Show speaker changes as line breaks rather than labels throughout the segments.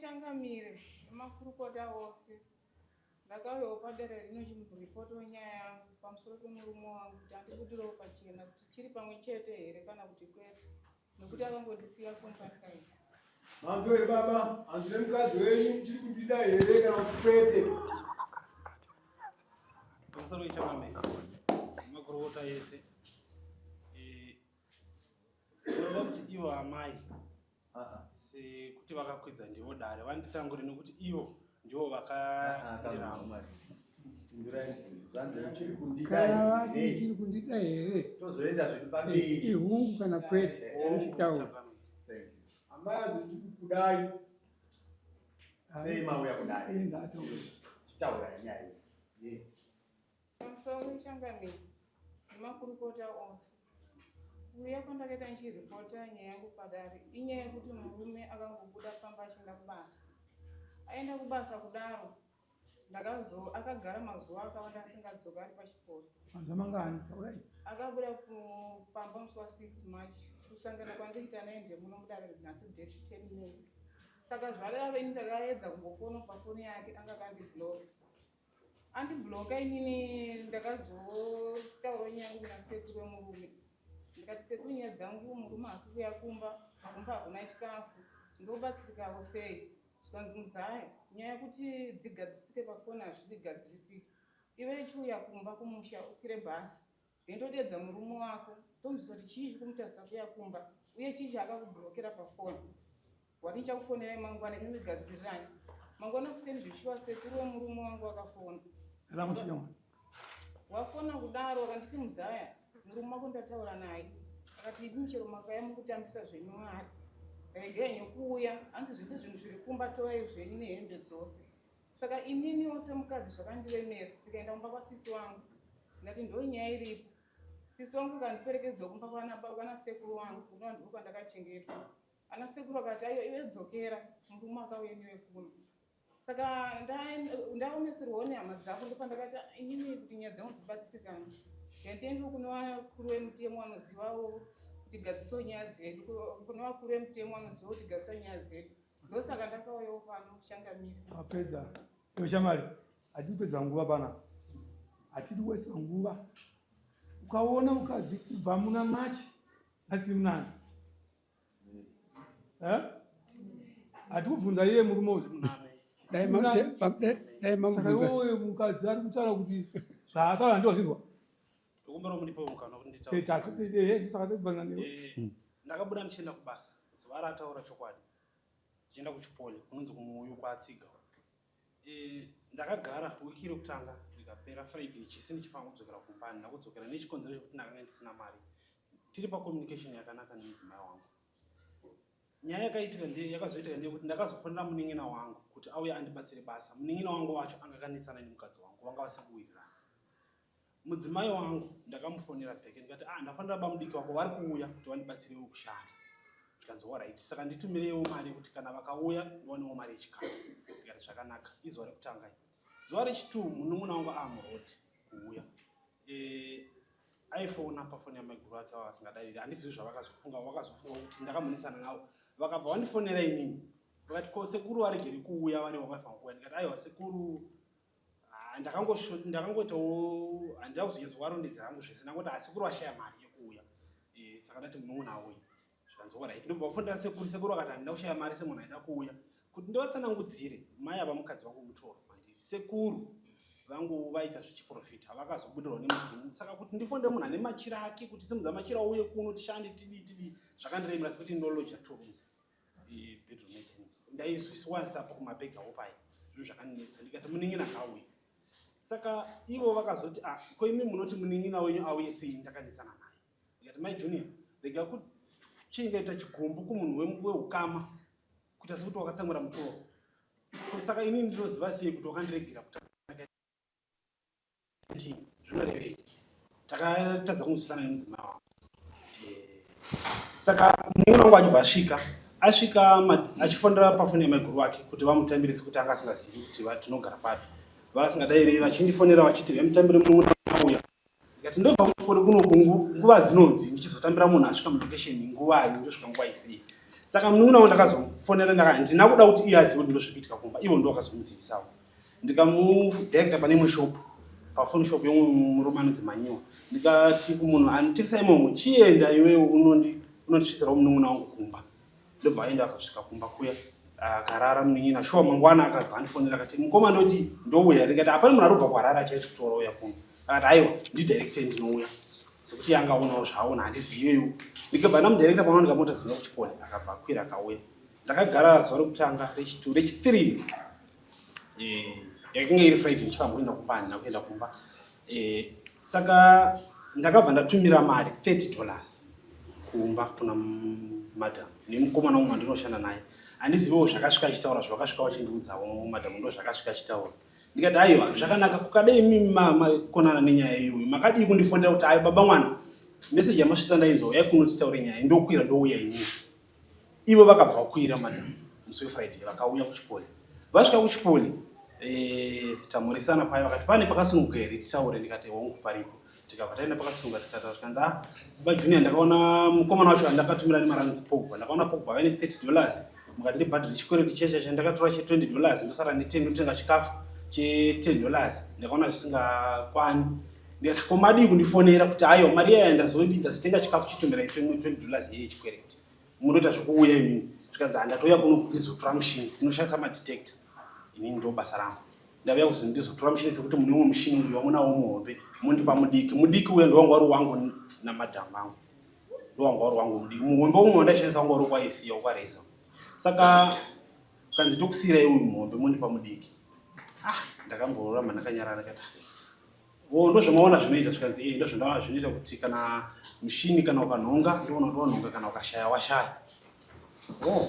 Changamire nemakurukota ose, ndakauyawo padare rino chimboripotwa nyaya yangu pamusoro pemurume wangu kuti andibudirewo pachena kuti chiri pamwe chete here kana kuti kwete nekuti akangondisiya kumba ndikaenda.
Manzwa here baba, hanzi nemukadzi wenyu chiri kundida here kana kuti kwete?
Pamusoro wechangamire nemakurukota ese, eh, Kureva kuti ivo amai sekuti vakakwidza ndivo dare vanditangure nekuti ivo ndivo vakandiramba.
Kana vati chiri kundida here?
Tozoenda zvedu pamberi.
Ihungu kana kwete, tichitaura.
Amai hanzi ndiri kukudai.
Sei mauya kudai? Chitaura nyaya iyi. Yes.
Pamusoro changamire nemakurukota ose, kuuya kwandakaita ndichiripota nyaya yangu padare inyaya yekuti murume akangobuda pamba achienda kubasa. Aenda kubasa kudaro ndakazo akagara mazuva akawanda asingadzoka ari pachikoro.
Mazuva mangani? Taurai.
Akabuda pamba musi wa 6 March kusangana kwandiriita naye ndemuno mudare nhasi date 10 May. Saka zvadaro ini ndakaedza kumbofona pafoni yake anga akandiblock. Andibloka inini ndakazotaura nyaya yangu kuna sekuru wemurume ndikati sekuru nyaya dzangu murume haasi kuuya kumba kumba hakuna chikafu ndobatsirikawo sei zvikanzi muzaya nyaya yekuti dzigadzisike pafoni hazvidi gadzirisike iwe ichiuya kumba kumusha ukwire bhasi Ndodedza murume wako ndomubvisa kuti chii chikumutadzisa kuuya kumba uye chii chaakakublockera pafoni. Wati ndichakufonerai mangwana imi gadzirirai. Mangwana kuseni zveshuwa sekuru wemurume wangu wakafona. Wafona kudaro akanditi muzaya murume wako ndataura naye akati imi chero makaya mukutambisa zvenyu mari regai henyu kuuya hanzi zvese zvinhu zviri kumba torai zvenyu nehembe dzose. Saka ininiwo semukadzi zvakandiremera ndikaenda kumba kwasisi wangu ndikati ndonyaya iripo. Sisi wangu akandiperekedzwa kumba kwana sekuru wangu kunova ndiko kwandakachengetwa. Ana sekuru akati aiwa iwe dzokera murume akauya newe kuno. Saka ndaomeserwawo nehama dzako ndopandakati inini kuti nyaya dzangu dzibatsirikane. Ndandiendiwo kune vakuru vemutemo vanozivawo kuti gadzisawo nyaya dzedu kune vakuru vemutemo vanoziva kuti gadzisa nyaya dzedu. Ndosaka ndakauyawo pano kushangamira.
Wapedza. Iwe shamwari, hatidi kupedza nguva pana. Hatidi kuwedzera nguva. Ukaona mukadzi kubva muna March nhasi munani. Eh? Hatikubvunza iye murume uyu.
Dai dai
mamubvunza. Saka iwe mukadzi ari kutaura kuti zvaataura ndozvinzwa.
Ndokumbira mundipe mukana kuti nditaure.
Eh, tatu eh, saka tobvunza newe.
Eh, ndakabuda ndichienda kubasa zuva rataura chokwadi. Ndichienda kuchipole kunonzi kumuuyu kwatsiga. Eh, ndakagara wiki rekutanga rikapera Friday chisi ndichifanira kudzokera kumba handina kudzokera nechikonzero chekuti ndakanga ndisina mari. Tiri pacommunication yakanaka nemudzimai wangu. Nyaya yakaitika ndiye yakazoitika ndiye kuti ndakazofonera munin'ina wangu kuti auye andibatsire basa. Munin'ina wangu wacho anga akanetsana nemukadzi wangu vanga vasiri kuwirirana. Mudzimai wangu ndakamufonera back ndikati ah ndafonera bamudiki wako vari kuuya kuti vandibatsirewo kushanda. Zvikanzi alright saka nditumireiwo mari yekuti kana vakauya ndiwanewo mari yechikafu. Ndikati zvakanaka izuva rekutanga iri. Zuva rechitu munun'una wangu amuroad kuuya. Eh, aifona pafoni yamaiguru ake ava vasingadaviri handizivi zvavakazofunga vakazofunga kuti ndakamunisana navo vakabva vandifonera inini vakati ko sekuru varegeri kuuya vari vakafanira kuuya ndikati aiwa sekuru Ah, ndakangoitawo handina kuzonyatsovarondedzera hangu zvese ndangoti ah, sekuru vashaya mari yekuuya eh, saka ndati munoona auye zvikanzi orit ndobva vafonera sekuru sekuru vakati handina kushaya mari semunhu aida kuuya kuti ndivatsanangudzire mai ava mukadzi wangu mutoro kwandiri sekuru vangu vaita zvechiprofita vakazobudirwa nemudzimu saka kuti ndifonde munhu ane machira ake kuti simudza machira uye kuno tishande tidii tidii zvakandiremera sekuti ndoloja two rooms bedroom nedining ndaizwiswanisa pa kumabhegi awo paye zvinhu zvakandinetsa ndikati munin'ina ngaauye saka ivo vakazoti ah ko imi munoti munin'ina wenyu auye sei ndakanetsana naye ndikati mai junior rega kuchengeta chigumbu kumunhu weukama kuita sekuti wakatsamwira mutoro saka inini ndinoziva sei kuti wakandiregera kuti zvinorevei takatadza kunzwisana nemudzimai wangu eh, saka munin'ina wangu achibva asvika asvika achifonera pafoni yamaiguru vake kuti vamutambire sekuti anga asingazivi kuti tinogara papi vasingadairi vachindifonera vachiti vemutambire munun'una auya ndikati ndobva kuchikoro kuno nguva dzinodzi ndichizotambira munhu asvika mulocation nguvai ndosvika nguva isei Saka munun'una wangu ndakazomufonera, ndaka handina kuda kuti iye azive kuti ndozviri kuitika kumba, ivo ndo vakazomuzivisawo. Ndikamudirecta pane imwe shop, pafoni shop yomwe murume anonzi Manyiwa. Ndikati kumunhu anotengesa imomo, chienda iwewe unondisvitsirawo munun'una wangu kumba. Ndobva aenda akasvika kumba kuya akarara munin'ina. Shuwa mangwana akabva andifonera akati mukoma ndoti ndouya. Ndikati hapana munhu arikubva kuHarare achaichikutora uya kuno. Akati aiwa ndidirecte ndinouya. Sekuti yanga aonawo zvaaona handizivewo. Ndikabva ndamudirecta panowanika mota dzinouya kuchiponi akabva akwira akauya. Ndakagara zuva rekutanga, rechitu, rechithree eh, yakange iri Friday ndichifanira kuenda kumba handina kuenda kumba. Eh, saka ndakabva ndatumira mari $30 kumba kuna madam nemukomana umwe wandinoshanda naye. Handizivewo zvakasvika achitaura zvavakasvika vachindiudzawo madam ndo zvakasvika achitaura. Ndikati aiwa zvakanaka kukadai imimi makonana nenyaya iyoyo makadii kundifonera kuti ayo baba mwana message yamasvitsa ndainzwa uyai kuno titaure nyaya ndokwira ndouya inini. Ivo vakabva vakwira madam musi weFriday vakauya kuchipoli. Vasvika kuchipoli eh, tamhoresana paya vakati pane pakasununguka here titaure ndikati hongu paripo. Tikabva taenda pakasununguka tikataura zvikanzi ah baba Junior ndakaona mukomana wacho andakatumira nemari anonzi Pogba ndakaona Pogba vane $30 mukati ndibhadhare chikwereti checha chandakatora che $20 ndosara ne 10 ndotenga chikafu che $10 ndakaona zvisingakwani ndikati ko madii kundifonera kuti aiwa mari yaya ndazodi ndazotenga chikafu chitumira imwe $20 yeye chikwereti munoita zvekuuya imini zvikanzi handatouya kuno ndizotora mushini ndinoshandisa madetector inini ndo basa rangu ndauya kuzi ndizotora mushini sekuti mune umwe mushini uyu wamunawo muhombe mondipa mudiki mudiki uya ndowanga wari wangu namadhamu vangu ndowanga wari wangu mudiki muhombe umwe wandaishandisa wanga wari kwaisiya ukwareza saka kanzi tokusiirai uyu muhombe mondipa mudiki ah ndakamboramba ndakanyarara ndakati Oh, ndozvamaona zvinoita zvikanzi eh ndozvandaona zvinoita kuti kana mushini kana ukanhonga ndoona kuti wanhonga kana ukashaya washaya. Oh,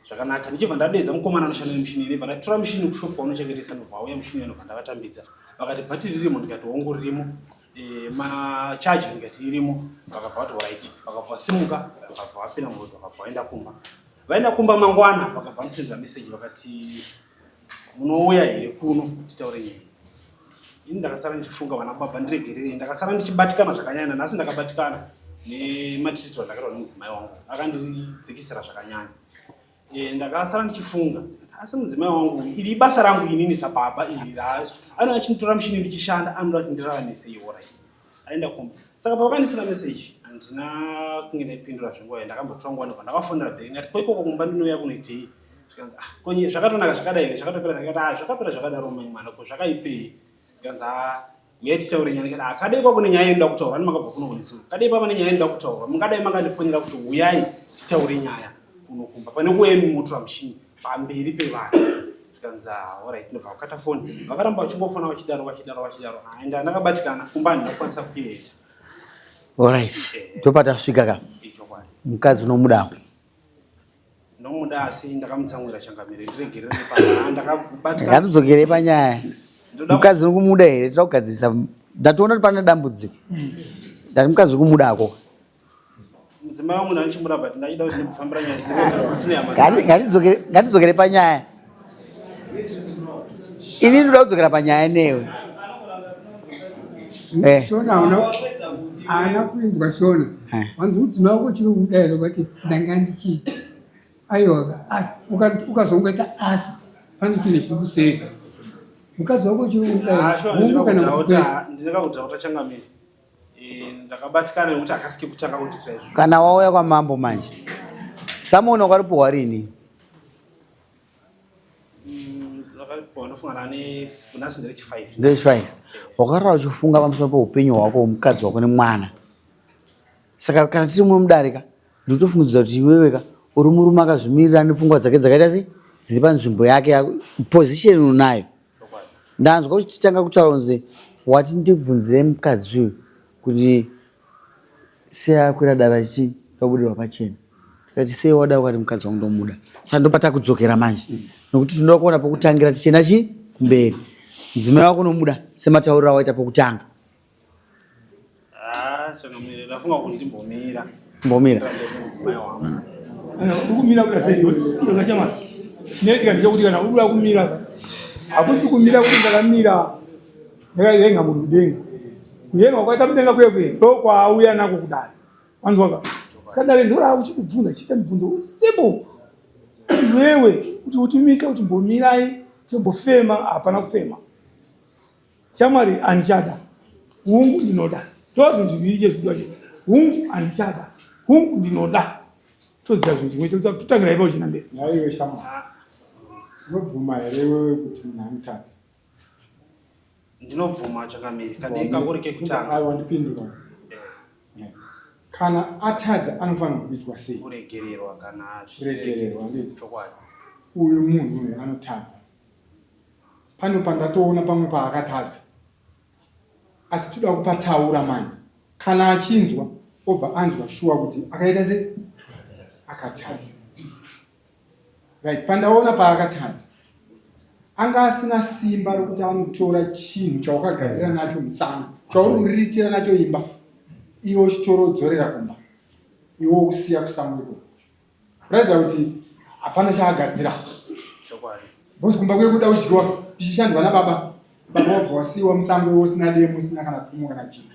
zvakanaka ndichibva ndadeedza mukomana anoshanda nemushini ndibva ndatora mushini kushop kwaunochengetesa ndobva auya mushini uya ndobva ndavatambidza vakati bhatiri ririmo ndikati hongu ririmo eh, machaja ndikati irimo vakabva vati right vakabva vasimuka vakabva vapinda muroad vakabva vaenda kumba vaenda kumba mangwana vakabva vandisendera message vakati munouya here kuno titaure nyaya idzi ini ndakasara ndichifunga vana baba ndiregererei ndakasara ndichibatikana zvakanyanya nhasi ndakabatikana nematisitiro andakaitwa nemudzimai wangu akandidzikisira zvakanyanya e, ndakasara ndichifunga asi mudzimai wangu iri ibasa rangu inini sababa iri anouya achinditora mushini ndichishanda anoda kuti ndirarame sei orit aenda kumba saka pavakandisira message handina kunge ndaipindura zvenguva iyo ndakambotora nguva ndobva ndavafonera back ndikati ko ikoko kumba ndinouya kunoitei zvikanzi ah konye zvakatonaka zvakadai here zvakatopera zvakati ah zvakapera zvakadaro mai mwana ko zvakaipei zvikanzi ah uyai titaure nyaya ndikati ah kadai kwakune nyaya inoda kutaurwa ani makabva kuno kunesuru kadai pava nenyaya inoda kutaurwa mungadai makandifonera kuti uyai titaure nyaya kuno kumba pane kuuya imi motora mushini pamberi pevanhu zvikanzi ah, alright ndobva vakata foni vakaramba vachingofona vachidaro vachidaro vachidaro ah, and andakabatikana kumba handina kukwanisa kuenda.
Alright ndopatasvika ka mukadzi unomudawo
ndomuda asi ndakamutsamwira changamire ndiregerere paa ndakabatikana.
Ngatidzokerei panyaya mukadzi unokumuda here tinoda kugadzirisa ndatoona kuti pane dambudziko ndati mukadzi ukumudako
Mudzimai wangu ndanichimuda but ndaida kuti ndimufambira nyaya dzisina hama.
Ngatidzokere ngatidzokere panyaya. Ini ndinoda kudzokera panyaya newe. Eh.
Shona hauna haana kuinzwa Shona.
Eh.
Wanzi mudzimai wako chiri kumuda here ukati ndanga ndichiti. Aiwa asi ukazongoita asi pane chinhu chiri kuseri. Mukadzi wako chiri kumuda
Ah,
here?
sure,
Hongu kana kuti kwete.
ndinokudhauta changamire. Eh, ndakabatikana nekuti akasike kutanga kundiitira izvo.
Kana wauya kwamambo manje. Samoni wakaripuhwa rini?
Ndakaripuhwa ndofunga nane nhasi nderechi 5.
Nderechi 5. Wakarara uchifunga pamusoro peupenyu hwako mukadzi wako nemwana. Saka kana tiri muno mudare ka ndinotofungidzira kuti iwewe ka uri murume akazvimirira nepfungwa dzake dzakaita sei dziri panzvimbo yake position unayo. Ndanzwa uchitanga kutaura kunzi wati ndibvunzire mukadzi uyu kuti sei akwira dara achiti ndobudirwa pachena. Ndikati sei wada ukati mukadzi wangu ndomuda. Saka ndopatakudzokera manje nokuti tinoda kuona pokutangira tichienda chi kumberi. Mudzimai wako unomuda sematauriro awaita pokutanga.
Ah, changamire ndafunga kuti ndimbomira.
Mbomira.
Mudzimai wangu.
Uri kumira kuda sei? Chama. Chinoitika ndechekuti kana uri kuda kumira hakusi kumira kuti ndakamira ndakayenga munhu mudenga. Kuyenga kwakaita mudenga kuye kuye ndokwaauya nako kudai. Wanzwaka? Saka dare ndorava kuchikubvunza chiita mibvunzo simple iwewe kuti utimise kuti mbomirai tombofema hapana kufema. Shamwari handichada. Hungu ndinoda. Tova zvinhu zviviri chezvidiwa chete. Hungu handichada. Hungu ndinoda. Toziva zvinhu zvimwe chete totangira ipapo chienda mberi.
Nhaiwe shamwari. Unobvuma here iwewe kuti munhu anotadza?
Ndinobvuma changamire. Kadii kangori kekutanga.
Aiwa ndipindura. Eh. Kana atadza anofanirwa kuitwa sei?
Kuregererwa kana
kuregererwa ndizvo.
Chokwadi.
Uyu munhu uyu anotadza. Pane pandatoona pamwe paakatadza. Asi toda kupataura manje. Kana achinzwa obva anzwa shuwa kuti akaita sei? Akatadza. Right, pandaona paakatadza. Anga asina simba rokuti anotora chinhu chawakagarira nacho musana, chauri kuriritira nacho imba, iwe uchitora wodzorera kumba, iwe wokusiya kusango ikoko. Kuratidza kuti hapana chaagadzira. Because kumba kuye kuda kudyiwa kuchishandwa nababa, baba wabva wasiiwa musango iwe usina demo, usina kana pfumo kana chii.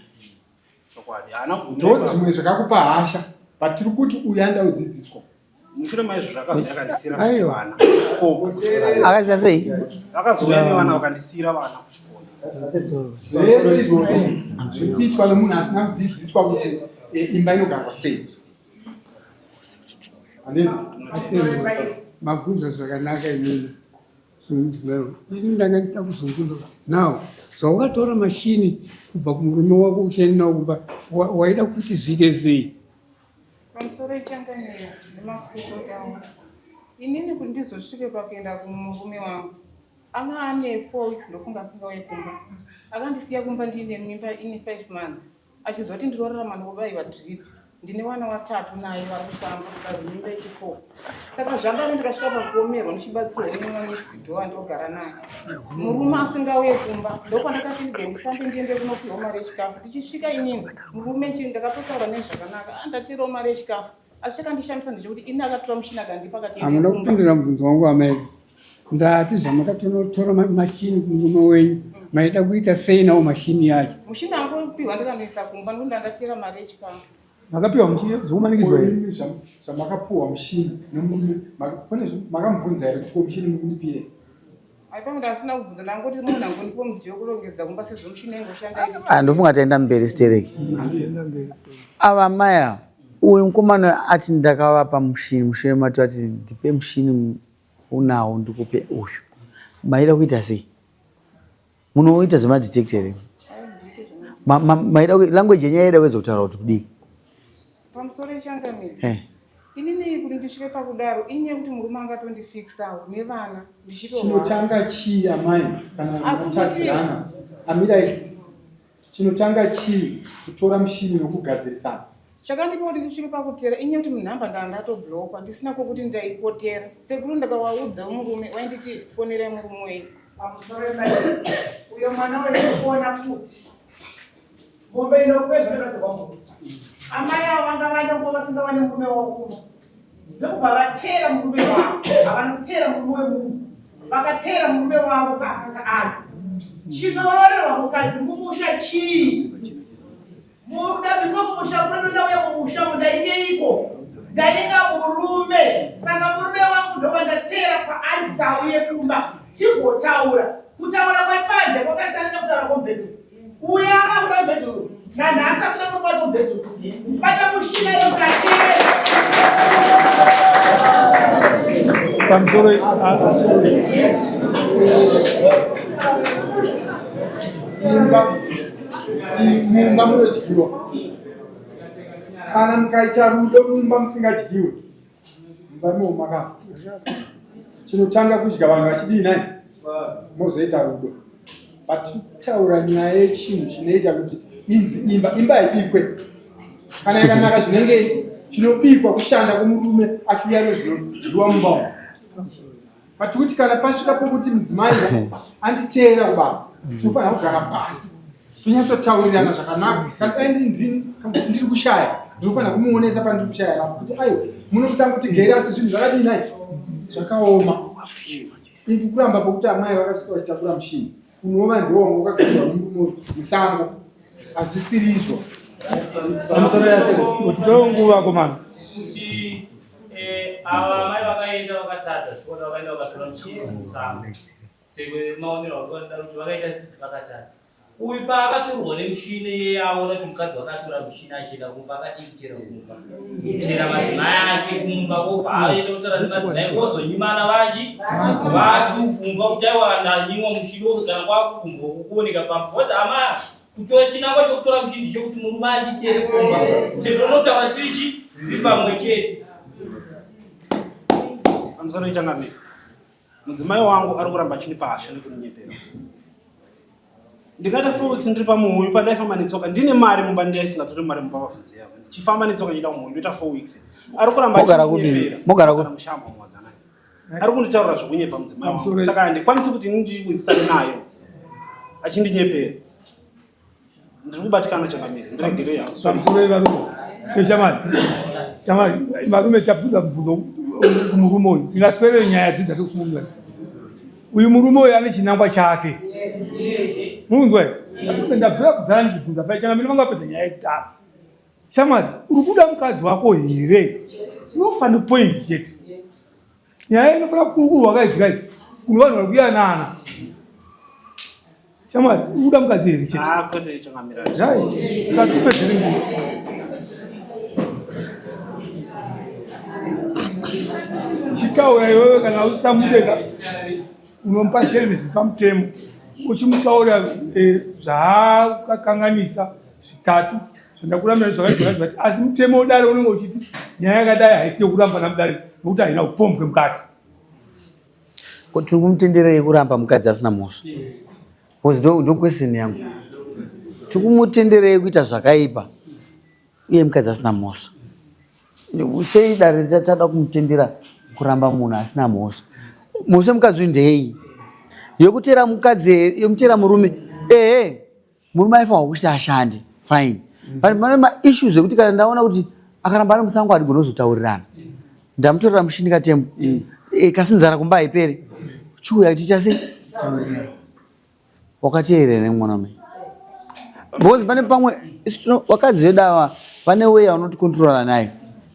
Ndo dzimwe zvakakupa hasha, but tiri kuti uyu anoda kudzidziswa.
Mushure maizvozvo akazouya akandisiira futi vana.
Akasiya sei?
Akazouya nevana vakandisiira vana kuchikoro.
Zvese izvozvo zviri kuitwa nemunhu asina kudzidziswa kuti eh, imba inogarwa sei.
Mabvunza zvakanaka inini. Ini ndanga ndida kuzungunda. Now, zvawakatora mashini kubva kumurume wako uchienda nawo kumba, waida kuti zviite sei?
Pamusoro ichangamira nemakurukota angu. Inini kuti ndizosvike pakuenda kumurume wangu anga ane four weeks ndofunga asingauye kumba. Akandisiya kumba ndiine mimba ine five months achizoti ndinorarama nekubaiwa drip ndine vana vatatu naye vari kufamba kukazi mimba yechifour. Saka zvadaro ndikasvika pakuomerwa ndichibatsirwa nemumwe next door andogara naye murume asingauye kumba ndokwandakati ndibve ndifambe ndiende kunopiwa mari yechikafu ndichisvika inini murume chii ndakatotaura naye zvakanaka ah, ndaterawo mari yechikafu asi chakandishamisa ndechekuti ini akatora mushini akandipa akati
hamuna kupindura mubvunzo wangu amai ndati zvamakatonotora mashini kumurume wenyu maida kuita sei nawo mashini yacho
mushini angopiwa ndikanoisa kumba ndokuti ndandatera mari yechikafu
Makapiwa mushini zvokumanikidzwa here?
Zvamakapiwa mushini nomurume pane makamubvunza here kuti ko mushini mukundipire?
Aipa asina kubvunza ndangoti munhu angondipa mudziyo kurongedza kumba sezvo mushini aingoshanda iri.
Ah, ndofunga taenda mberi stereki. Ava mai ava uyu mukomana ati ndakavapa mushini mushure mati vati ndipe mushini unawo ndikupe uyu maida kuita sei? Munoita zvemadetect here? Maida language yenyu yaida kuedza kutaura kuti kudii?
Pamusoro ichangamidzi. Eh. Inini kuti ndisvike pakudaro inyaya yekuti murume angatondifikisawo nevana ndichitorwara.
Chinotanga chii amai kana mutadzirana? Amirai. Chinotanga chii kutora mushini nokugadzirisana?
Chakandipa kuti ndisvike pakutera inyaya yekuti munhamba ndanga ndatoblockwa ndisina kwokuti ndaipotera. Sekuru ndakawaudza murume wainditi fonerai murume wenyu.
Pamusoro pemai uyo mwana uyo kuona kuti mombe inokwezva nekatorwa mombe. Amai avo vanga vaenda kumba vasingawane murume wavo kumba. Ndokubva vateera murume wavo. Havana kuteera murume wemunhu. Vakateera murume wavo paakanga ari. Chinoroorerwa mukadzi mumusha chii? Murikutambiswa kumusha kwenu ndauya mumusha umu ndaingeiko? Ndainga murume saka murume wangu ndovandateera kwaari kuti auye kumba tigotaura. Kutaura kwepanze kwakasiyana nekutaura kwomubhedhuru. Uya akabuda mubhedhuru nanhasi akuna murume wake mubhedhuru. Bata mushina iyo mukatee.
Pamusoro
imba mumba munodyiwa kana mukaita rudo mumba musingadyiwe mumba imomo makafa chinotanga kudya vanhu vachidii nai mozoita rudo patitaura nyaya yechinhu chinoita kuti inzi imba imba haibikwe kana yakanaka zvinenge chinobikwa kushanda kwomurume achiuya nezvinodyiwa mumba umu But kuti kana pasvika pokuti mudzimai anditeera kubasa tinofanira kugara pasi tonyatsotaurirana zvakanaka. Kana dai ndiri kushaya ndinofanira kumuonesa pandiri kushaya rapo kuti aiwa munokusangotigere asi zvinhu zvakadii nai zvakaoma. Indi kuramba pokuti amai vakasvika vachitakura mushini unova ndiwo wanga wakagadzirwa nomurume musango hazvisiri izvo.
Pamusoro yase kuti nguva komana.
Ava amai vakaenda vakatadza sikuona vakaenda vakatora muchini musango. Semaonero avakaita kuti vakaita vakatadza. Uyu paakatorwa nemushini iye aona kuti mukadzi wakatora mushini achienda kumba akadii kutera kumba kutera madzimai ake kumba kobva aenda kutaura nemadzimai ozonyimana vachi vatu kumba kuti aiwa ndanyimwa mushini ozogara kwakukumbwa kukuoneka pamba because ama kutora chinangwa chokutora mushini ndechekuti murume anditere kumba tinonotaura tirichi tiri pamwe chete.
Pamusoro ichangamire. Mudzimai wangu ari kuramba achindipa hasha nekundinyepera. Ndikaita 4 weeks ndiri pamuhuyu pandaifamba netsoka ndine mari mumba ndiya isingatori mari mumba pabvunzi yavo. Ndichifamba netsoka ndichienda kumuhuyu ndoita 4 weeks. Ari kuramba
Mogara kupi?
achindinyepera.
Mogara kupi?
Mushamba muwadzanai. Ari kunditaurira zvekunyepa mudzimai wangu. Saka handikwanisi kuti ini ndiwidzisane nayo. Achindinyepera. Ndiri kubatikana changamire. Ndiregerei hangu. Sorry.
Pamusoro varume. Shamwari. Shamwari, varume tabvunza mubvunzo kumurume uyu. Tingaswere nyaya dzidza tokusungura. Uyu murume uyu ane chinangwa chake. Munzwa here? Ndabvira kudhara ndichibvunza pai changamire vanga vapedza nyaya yekudhara. Shamwari, uri kuda mukadzi wako here? Unopa point chete. Nyaya inofanira kukurwa kaidzi kaidzi. Kune vanhu vari kuyanana. Shamwari, uri kuda mukadzi here chete?
Ah, kwete changamire.
Right. Usatipedzere nguva. Chitaura iwewe kana usamudeka unomupa shereni zviri pamutemo uchimutaura eh, zvaakakanganisa zvitatu zvandakurambira zvakati zvakati zvakati asi mutemo wedare unenge uchiti nyaya yakadai haisi yekurambana mudare nokuti haina upombwe mukati.
Ko tiri kumutenderei kuramba mukadzi asina mhosva? Because ndo ndo question yangu. Tiri kumutenderei kuita zvakaipa uye mukadzi asina mhosva? Sei dare tada kumutendera kuramba munhu asina mhosva? Mhosva yemukadzi uyu ndeyei? Yekutera mukadzi here? Yekutera murume? Ehe. Murume aifanirwa kuti ashande fine but pane maissues ekuti kana ndaona kuti akaramba ari musango hatigone kuzotaurirana ndamutorera mushini katembo Eh, kasi nzara kumba haiperi chiuya ticha sei wakateerera nemwana mai because pane pamwe isu vakadzi vedu ava vane way yavanotikontrora nayo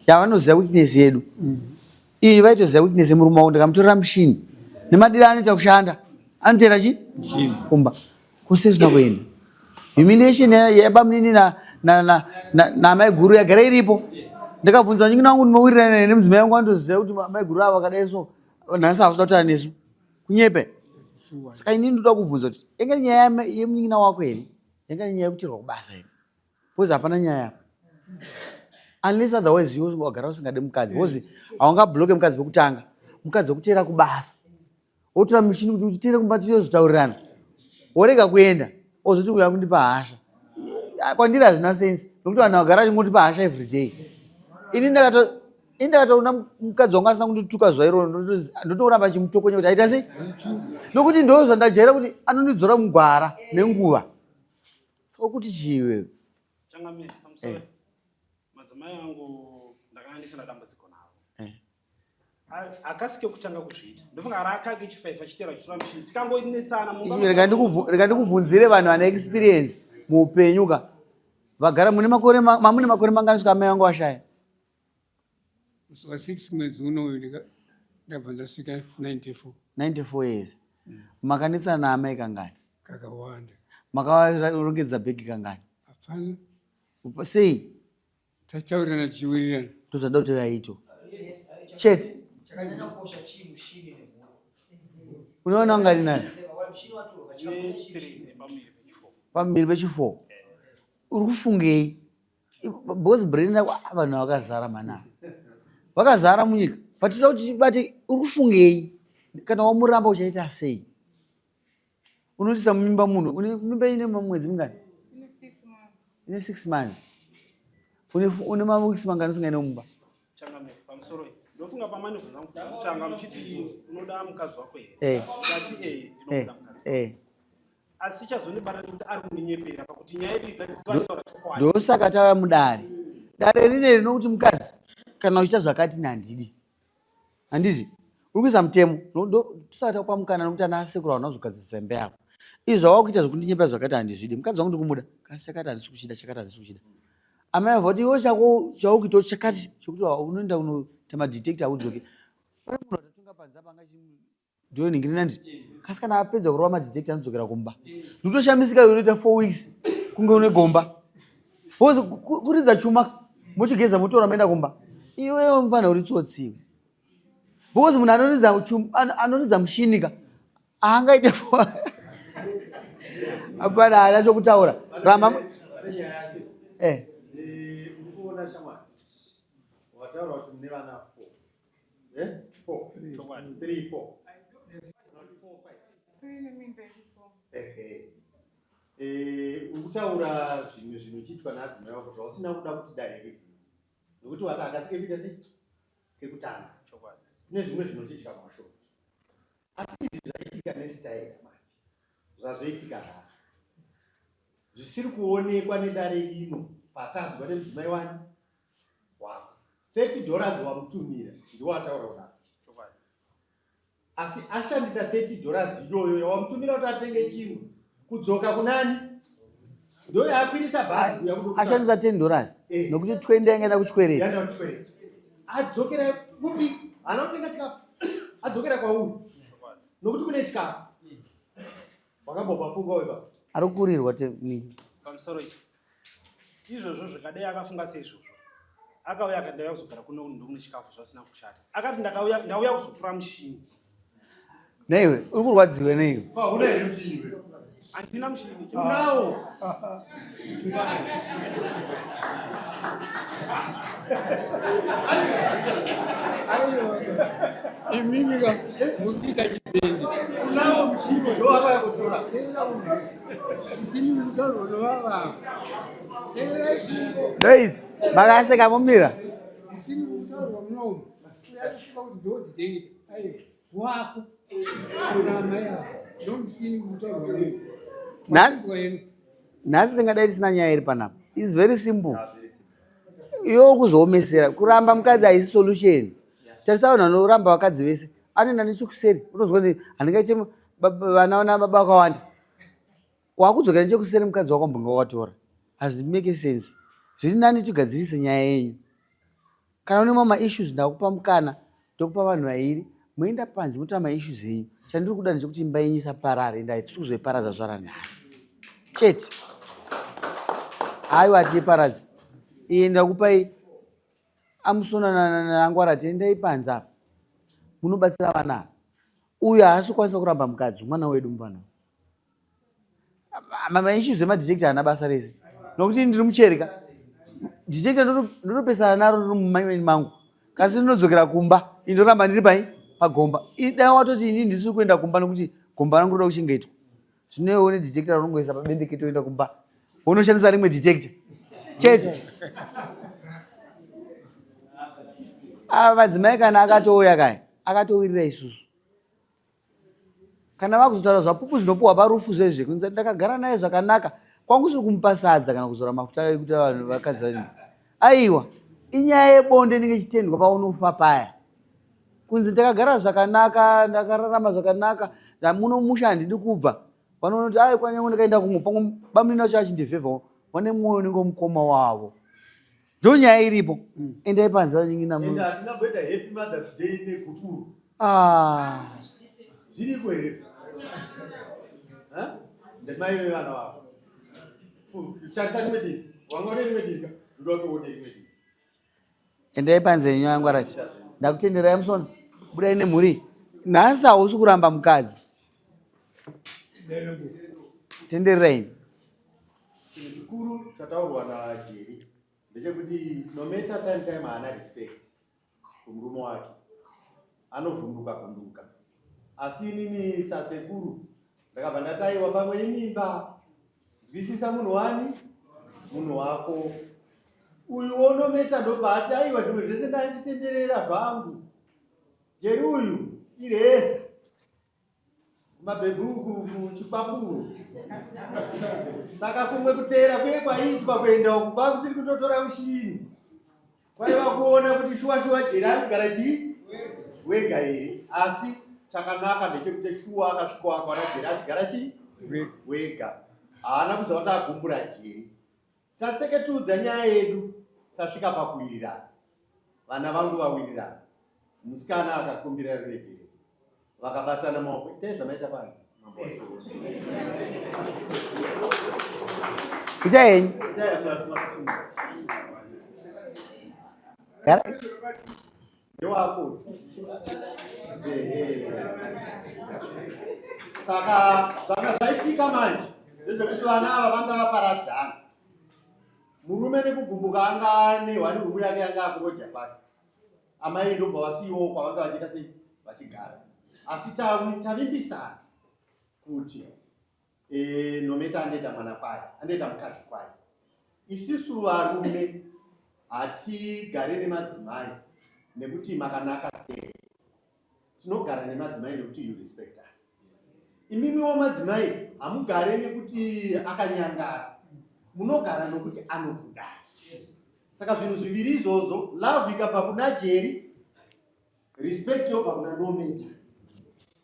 yavanoziva weakness yedu Ini vaitoziva weakness yemurume wangu ndikamutorera mushini nemadiro anoita kushanda anoteera chi kumba kose zvisina kuenda humiliation yabamunini namaiguru yagara iripo ndakabvunza vanyin'ina wangu ndinowirirana nemudzimai wangu anotoziva kuti maiguru avo vakadai so nhasi havasida kutaura nesu kunyepe saka inini ndoda kubvunza kuti yanga nyaya yemunin'ina wako here yanga nyaya yekutirwa kubasa here because hapana nyaya apa unless otherwise iwe wagara usingade mukadzi because haungabloke mukadzi pekutanga mukadzi wekuteera kubasa wotora mishini kuti uchiteere kumba tichozotaurirana worega kuenda ozoti uya kundipa hasha kwandiri hazvina sense nokuti vanhu vagara vachingotipa hasha everyday ini ndakato ini ndakatoona mukadzi wangu asina kundituka zuva iroro ndotoramba achimutokonya kuti aita sei nokuti ndo zvandajaira kuti anondidzora mugwara nenguva Saka kuti chii iwewe?
Changamire, pamusoro. Eh. Madzimai angu ndakanga ndisina dambudziko navo. Eh. Akasi kekutanga kuzviita. Ndofunga rakake chifaifa chitera chitora mushini. Tikangonetsana
mumba. Rega ndikubvunzire vanhu vane experience muupenyu ka. Vagara mune makore mamune makore mangani svika amai vangu vashaya?
Musi wa 6 mwedzi unoyu ndabva ndasvika 94.
94 years. Makanetsana naamai kangani?
Kakawanda.
Makavarongedza bhegi kangani?
Hapana.
Sei?
Tataurirana tichiwirirana.
Ndozvada kuti vaito. Chete.
Chakanyanya kukosha chii mushini nemhuru.
Unoona ungani nayo?
Ne3 nepamuviri pechi4.
Pamuviri pechi4. Uri kufungei? Because brain rako ah, vanhu vakazara mana. Vakazara munyika. But toda kuti tibate uri kufungei? Kana wamuramba uchaita sei? Unoitisa mimba munhu une mimba ine mwedzi mingani? Ine 6 months. Une une maweeks mangani usingaende mumba?
Changamire, pamusoro iyi. Ndofunga pamanivhunza kutanga muchiti unoda mukadzi wako here?
Eh.
Ndati eh,
Eh.
ndinomuda mukadzi.
Eh.
Asi chazondibata ndekuti ari kundinyepera pakuti nyaya yedu igadziswa achitaura chokwadi.
Ndosaka tauya mudare. Dare rine rinokuti mukadzi kana uchiita zvakati handidi. Handiti? Uri kuisa mutemo. Tusati takupa mukana nokuti ana asekuru hauna kuzogadzirisa imba yako. Izvi zvawakuita zvekundinyepera zvakati handizvidi. Mukadzi wangu ndikumuda. Kasi chakati handisi kuchida, chakati handisi kuchida. Amai voti iwe chako chaukuita chakati chokuti unoenda unoita Tamadetector haudzoke. Pane munhu atatunga panze apa anga ndoningiri nandi kasi kana apedza kurova madetector anodzokera kumba. Ndotoshamisika unoita 4 weeks kunge une gomba. Because kuridza chuma mochigeza motora moenda kumba. Iwewe mfana uri tsotsi iwe. Because munhu anoridza chuma anoridza mushini ka haangaite hapana haana chokutaura. Ramba eh.
Urikuona shamwari wataura kuti mune vana 4 eh 4 3 4 ehe eh uri kutaura zvimwe zvinochiitwa naadzimai vako zvausina kuda kuti dare rizive nokuti wati akasike kuita sei kekutanga kune zvimwe zvinochiitika kumashoko asi izvi zvaitika nesitaera manje zvazoitika nhasi zvisiri kuonekwa nedare rino patadzwa nemudzimai wani wako 30 dollars wamutumira ndiwo ataura kudaro asi ashandisa 30 dollars iyoyo yawamutumira kuti atenge chingwa kudzoka kunani ndo yaakwirisa bhazi kuya
ashandisa 10 dollars eh. nokuti 20 yanga enda kuchikwereti
adzokera kupi haana kutenga chikafu adzokera kwauri nokuti kune chikafu wakambopafunga weba
ari kukurirwa niki
pamusoro ichi izvozvo zvikadai akafunga seizvozvo akauya akati ndauya kuzogara kuno ndokune chikafu zvasina kushata akati ndakauya ndauya kuzotora mushini
neiwe uri kurwadziwe neiwe
hauna here mushini iwe
handina mushini
unawo
Imimi ka mukuita chibhendi.
Unawo mushini ndo wakauya kutora.
Mushini mutauro novava.
Noise, makaseka momira.
Mushini mutauro munomu. Uyasvika kuti ndodidengeta. Aiwa wako. Kuna amai ako. Ndomushini mutauro munomu.
Nhasi tingadai tisina nyaya iri panapa. It's very simple. Iwe kuzoomesera kuramba mukadzi haisi solution. Tarisa vanhu vanoramba vakadzi vese. Anoenda nechekuseri. Unonzwa kuti handingaite vana vana baba vakawanda. Wakudzokera nechekuseri mukadzi wako mbonga wakatora. Hazvimake sense. Zviri nani tigadzirise nyaya yenyu. Kana une mamwe maissues ndakupa mukana ndokupa vanhu vairi moenda panze motaura maissues enyu. Chandiri kuda ndechekuti imba yenyu isaparare ende hatisi kuzoiparadza zuva ranhasi chete. Haiwa hatiiparadzi. Iye ndakupai amusona nangwarati endai panze apa munobatsira vana ava. Uyu haasi kukwanisa kuramba mukadzi mwana wedu mupana. Maissues emadetector haana basa rese nokuti ndiri mucheri ka detector ndotopesana naro riri mumaimeni mangu kasi ndinodzokera kumba indoramba ndiri pai pagomba dai watoti ini ndisiri kuenda kumba nokuti gomba rangu roda kuchengetwa zvino iwe une detector raunongoisa pabendekete oenda kumba unoshandisa rimwe detector chete ava madzimai kana akatouya kaya akatowirira isusu kana vakuzotaura zvapupu zvinopuhwa parufu zvezve kunzi ndakagara naye zvakanaka kwangu siri kumupa sadza kana kuzora mafuta ekuti vanhu vakadzi vani aiwa inyaya yebonde inenge ichitendwa paunofa paya kunzi ndakagara zvakanaka ndakararama zvakanaka muno musha handidi kubva vanoona kuti ai kwanyange ndakaenda kumwe pamwe bamunini vacho achindivhevhawo vane mwoyo unenge mukoma wavo ndonyaya iripo mm. endai panze vanyingina
Ende hatingamboita happy mothers day negupuro
ah.
zviriko here ndemai vevana vavo tarisa rimwe divi wanga une rimwe divi ndoda kutoone rimwe divi
endai panze yenyu yangwarachi ndakutenderai musona budai nemhuri nhasi hausi kuramba mukadzi tendererai
Chinhu chikuru chataurwa naJerry ndechekuti no matter time time haana respect kumurume wake anovhunduka vhunduka asi inini sasekuru ndakabva ndataiwa pamwe imimba nzwisisa munhu wani munhu wako uyu wonometa ndobva ati aiwa zvimwe zvese ndaichitenderera zvangu Jerry uyu ireza kumabhebhuku kuchikwapuro saka kumwe kuteera kuye kwaiitwa kuenda uku kwakusiri kutotora mushini kwaiva kuona kuti shuwa shuwa jeri ari kugara chii wega here asi chakanaka ndechekuti shuwa akasvika akaona jeri achigara chii wega haana kuziva kuti agumbura jeri Tatseketudza nyaya yedu tasvika pakuwirirana. Vana vangu vawirirana. Musikana akakumbira ruregerero. Vakabatana maoko. Itai zvamaita panze. Mambo wacho.
Itai henyu.
Itai makasunga.
Gara.
Ndewako. Ehe. Saka zvanga zvaitika manje ndezvekuti vana ava vanga vaparadzana. Murume nekugumbuka anga ane one room yake anga akuroja kwake. Amai ndobva vasiyiwawo kwavanga vachiita sei vachigara. Asi tavimbisana kuti e, Nometa andoita mwana kwaye, andoita mukadzi kwaye. Isisu varume hatigare nemadzimai nekuti makanaka sei. Tinogara nemadzimai nekuti you respect us. Imimiwo madzimai hamugare nekuti akanyangara, munogara nokuti anokudai. Saka zvinhu zviviri izvozvo, love ikabva kuna Jerry, respect yobva kuna Nometa,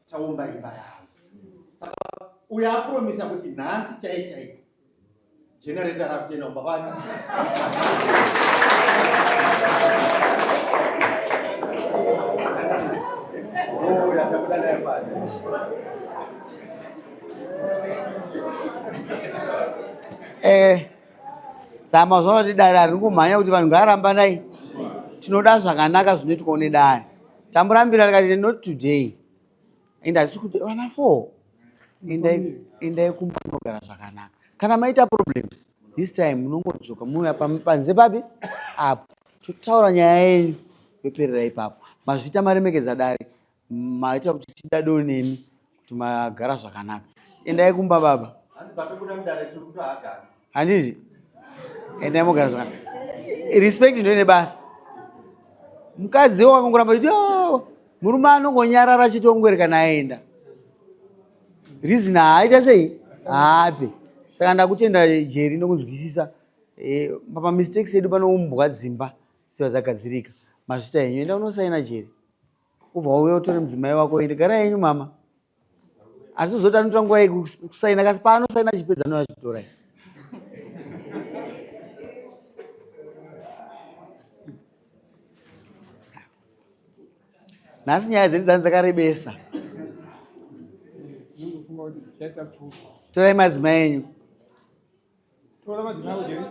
taumba imba yavo. Saka uyo apromisa kuti nhasi chai chai generator rakutoenda kumba kwani. Oh, yatabuda nayo pano.
Eh, saka mazuva ano dare hariri kumhanya kuti vanhu ngavarambanai. Tinoda zvakanaka zvinoitwawo nedare. Tamburambira rikati not today. And hatisi kuti vana 4 endai endai kumba munogara zvakanaka. Kana maita problem this time munongodzoka mouya panze papi apo totaura nyaya yenyu yoperera ipapo. Mazvita maremekedza dare maita kuti tidadewo nemi kuti magara zvakanaka. Endai kumba baba.
Hanzi patobuda mudare tiri kutohagana.
Handiti? Endai mogara zvakanaka. Respect ndo ine basa. Mukadzi wakangoramba kuti oh, murume anongonyarara achitongwereka aenda. Reason haaita sei? Haape. Saka ndakutenda Jerry nokunzwisisa eh, pa mistakes edu panoumbwa dzimba siwa dzagadzirika. Mazvita henyu enda unosaina Jerry. Ubva wauya utore mudzimai wako uende. Garai henyu mama. Hatizozoti anotora nguva yekusaina kasi paanosaina achipedza anouya achitora. Nhasi nyaya dzedu dzanzi dzakarebesa. Torai madzimai enyu.
Tora madzimai ako Jerry.